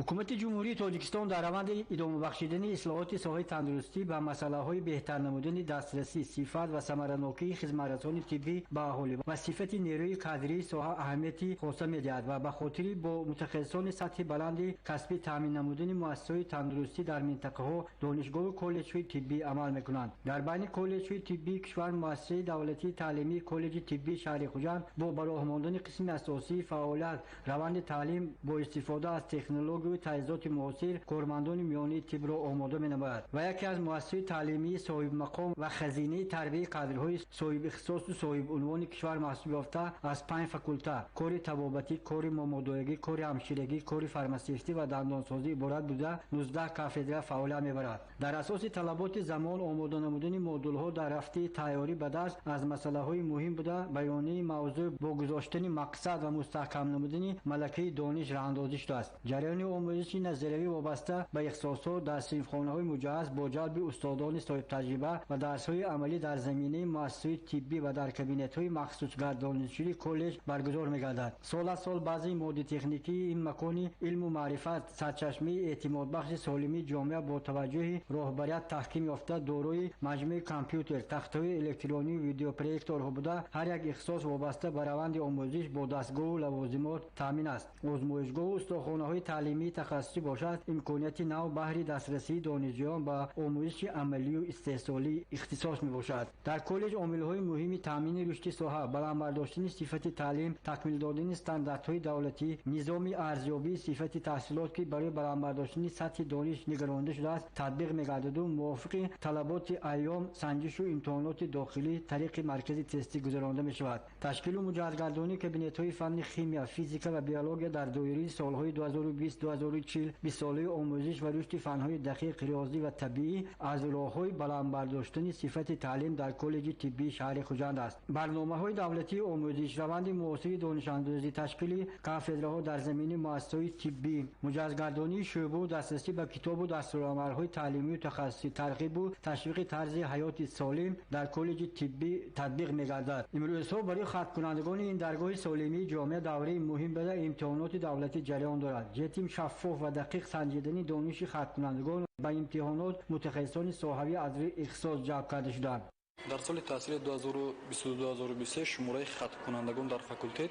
Ҳукумати Ҷумҳурии Тоҷикистон дар раванди идома бахшидани ислоҳоти соҳаи тандурустӣ ба масъалаҳои беҳтар намудани дастрасӣ, сифат ва самаранокии хизматрасони тиббӣ ба аҳолӣ ва сифати нерӯи кадрии соҳа аҳамияти хоса медиҳад ва ба хотири бо мутахассисони сатҳи баланди касбӣ таъмин намудани муассисаҳои тандурустӣ дар минтақаҳо донишгоҳу коллеҷҳои тиббӣ амал мекунанд. Дар байни коллеҷҳои тиббии кишвар муассисаи давлатии таълимии коллеҷи тиббии шаҳри Хуҷанд бо ба роҳ мондани қисми асосии фаъолият, раванди таълим бо истифода аз технологияи таҷҳизоти муосир кормандони миёнаи тибро омода менамояд ва яке аз муассисаҳои таълимии соҳибмақом ва хазинаи тарбияи кадрҳои соҳибихтисосу соҳибунвони кишвар маҳсуб ёфта, аз 5 факулта кори табобатӣ, кори момодоягӣ, кори ҳамширагӣ, кори фармасевтӣ ва дандонсозӣ иборат буда, 19 кафедра фаъолият мебарад. Дар асоси талаботи замон омода намудани модулҳо дар рафти тайёрӣ ба дарс аз масъалаҳои муҳим буда, баёнияи мавзӯъ бо гузоштани мақсад ва мустаҳкам намудани малакаи дониш роҳандозӣ шудааст. Ҷараёни омӯзиши назариявӣ вобаста ба ихтисосҳо дар синфхонаҳои муҷаҳҳаз бо ҷалби устодони соҳибтаҷриба ва дарсҳои амалӣ дар заминаи муассисаҳои тиббӣ ва дар кабинетҳои махсусгардонишудаи коллеҷ баргузор мегардад. Сол аз сол баъзеи моддитехникии ин макони илму маърифат, сарчашмаи эътимодбахши солимии ҷомеа бо таваҷҷӯҳи роҳбарият таҳким ёфта, дорои маҷмӯи компютер, тахтаҳои электронию видеопроекторҳо буда, ҳар як ихтисос вобаста ба раванди омӯзиш бо дастгоҳу лавозимот таъмин аст. Озмоишгоҳу устохонаҳои таълимии тахассусӣ бошад, имконияти нав баҳри дастрасии донишҷӯён ба омӯзиши амалию истеҳсолии ихтисос мебошад. Дар коллеҷ омилҳои муҳими таъмини рушди соҳа, баланд бардоштани сифати таълим, такмил додани стандартҳои давлатӣ, низоми арзёбии сифати таҳсилот, ки барои баланд бардоштани сатҳи дониш нигаронида шудааст, татбиқ мегардаду мувофиқи талаботи айём санҷишу имтиҳоноти дохилӣ тариқи маркази тестӣ гузаронида мешавад. Ташкилу муҷаҳҳазгардонии кабинетҳои фанни химия, физика ва биология дар доираи солҳои 2020-2040, бистсолаи омӯзиш ва рушди фанҳои дақиқ, риёзӣ ва табиӣ аз роҳҳои баланд бардоштани сифати таълим дар коллеҷи тиббии шаҳри Хуҷанд аст. Барномаҳои давлатии омӯзиш, раванди муосири донишандӯзӣ, ташкили кафедраҳо дар заминаи муассисаҳои тиббӣ, муҷаҳҳазгардонии шӯъбаву дастрасӣ ба китобу дастурамалҳои таълимию тахассусӣ, тарғибу ташвиқи тарзи ҳаёти солим дар коллеҷи тиббӣ татбиқ мегардад. Имрӯзҳо барои хатмкунандагони ин даргоҳи солимии ҷомеа давраи муҳим буда, имтиҳоноти давлатӣ ҷараён дорад. Ҷиҳати шаффоф ва дақиқ санҷидани дониши хатмкунандагон ба имтиҳонот мутахассисони соҳавӣ аз рӯи ихтисос ҷалб карда шуданд. Дар соли таҳсили 2022-2023 шумораи хатмкунандагон дар факултет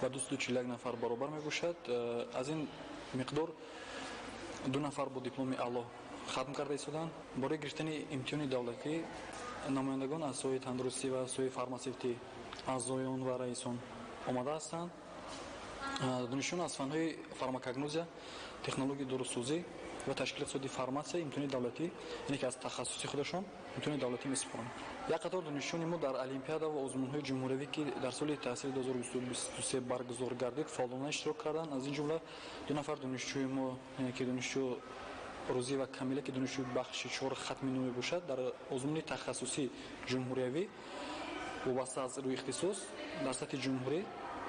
ба 241 нафар баробар мебошад. Аз ин миқдор 2 нафар бо дипломи аъло хатм карда истоданд. Барои гирифтани имтиҳони давлатӣ намояндагон аз соҳаи тандурустӣ ва соҳаи фармасевтӣ, аъзоён ва раисон омода ҳастанд. Донишҷӯён аз фанҳои фармакогнозия, технологияи дорусозӣ ва ташкили иқтисоди фармасия имтиҳони давлатӣ, яъне ки аз тахассуси худашон имтиҳони давлатӣ месупоранд. Як қатор донишҷӯёни мо дар олимпиада ва озмунҳои ҷумҳуриявӣ, ки дар соли таҳсили 2023 баргузор гардид, фаъолона иштирок карданд. Аз ин ҷумла 2 нафар донишҷӯи мо, яъне ки донишҷӯ Рӯзӣ ва Камила, ки донишҷӯи бахши 4 хатми нав мебошад, дар озмуни тахассусии ҷумҳуриявӣ вобаста аз рӯи ихтисос дар сатҳи ҷумҳурӣ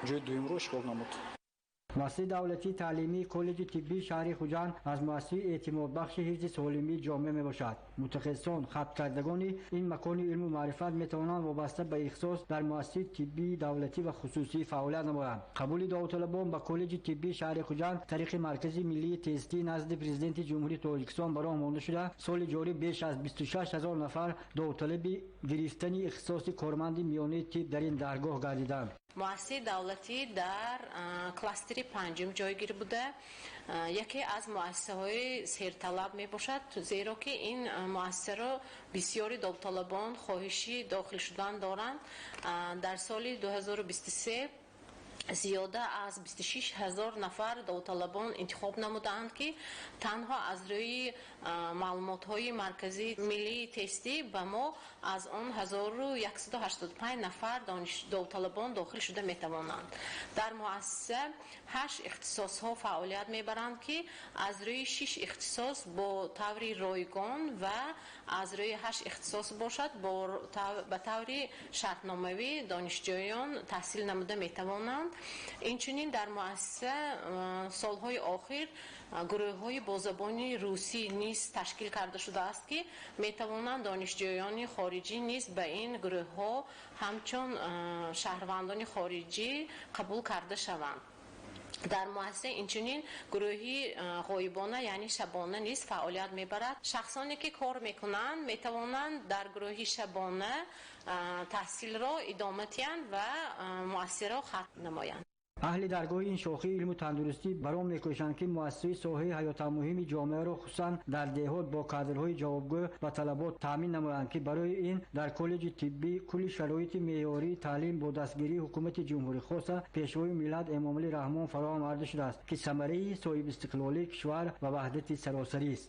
ҷои дуюмро ишғол намуд. Муассисаи давлатии таълимии коллеҷи тиббии шаҳри Хуҷанд аз муассисаи эътимодбахши ҳифзи солимии ҷомеа мебошад. Мутахассисон, хатмкардагони ин макони илму маърифат метавонанд вобаста ба ихтисос дар муассисаи тиббии давлатӣ ва хусусӣ фаъолият намоянд. Қабули довталабон ба коллеҷи тиббии шаҳри Хуҷанд тариқи Маркази миллии тестӣ назди Президенти Ҷумҳурии Тоҷикистон ба роҳ монда шуда, соли ҷорӣ беш аз 26 000 нафар довталаби гирифтани ихтисоси корманди миёнаи тиб дар ин даргоҳ гардиданд. Муассисаи давлатӣ дар кластери 5 ҷойгир буда, яке аз муассисаҳои серталаб мебошад, зеро ки ин муассисаро бисёри довталабон хоҳиши дохил шудан доранд. Дар соли 2023 зиёда аз 26 000 нафар довталабон интихоб намудаанд, ки танҳо аз рӯи маълумотҳои Марказии миллии тестӣ ба мо аз он 1185 нафар довталабон дохил шуда метавонанд. Дар муассиса 8 ихтисосҳо фаъолият мебаранд, ки аз рӯи 6 ихтисос бо таври ройгон ва аз рӯи 8 ихтисос бошад ба таври шартномавӣ донишҷӯён таҳсил намуда метавонанд. Инчунин дар муассиса солҳои охир гурӯҳҳои бо забони русӣ низ ташкил карда шудааст, ки метавонанд донишҷӯёни хориҷӣ низ ба ин гурӯҳҳо ҳамчун шаҳрвандони хориҷӣ қабул карда шаванд. Дар муассиса инчунин гурӯҳи ғоибона, яъне шабона низ фаъолият мебарад. Шахсоне ки кор мекунанд, метавонанд дар гурӯҳи шабона таҳсилро идома диҳанд ва муассисаро хатм намоянд. Аҳли даргоҳи ин шохаи илму тандурустӣ бар он мекӯшанд, ки муассисаи соҳаи ҳаётан муҳими ҷомеаро, хусусан дар деҳот, бо кадрҳои ҷавобгӯ ба талабот таъмин намоянд, ки барои ин дар коллеҷи тиббӣ кулли шароити меъёрии таълим бо дастгирии ҳукумати ҷумҳурӣ, хоса Пешвои миллат Эмомалӣ Раҳмон, фароҳам оварда шудааст, ки самараи соҳибистиқлолии кишвар ва ваҳдати саросарист.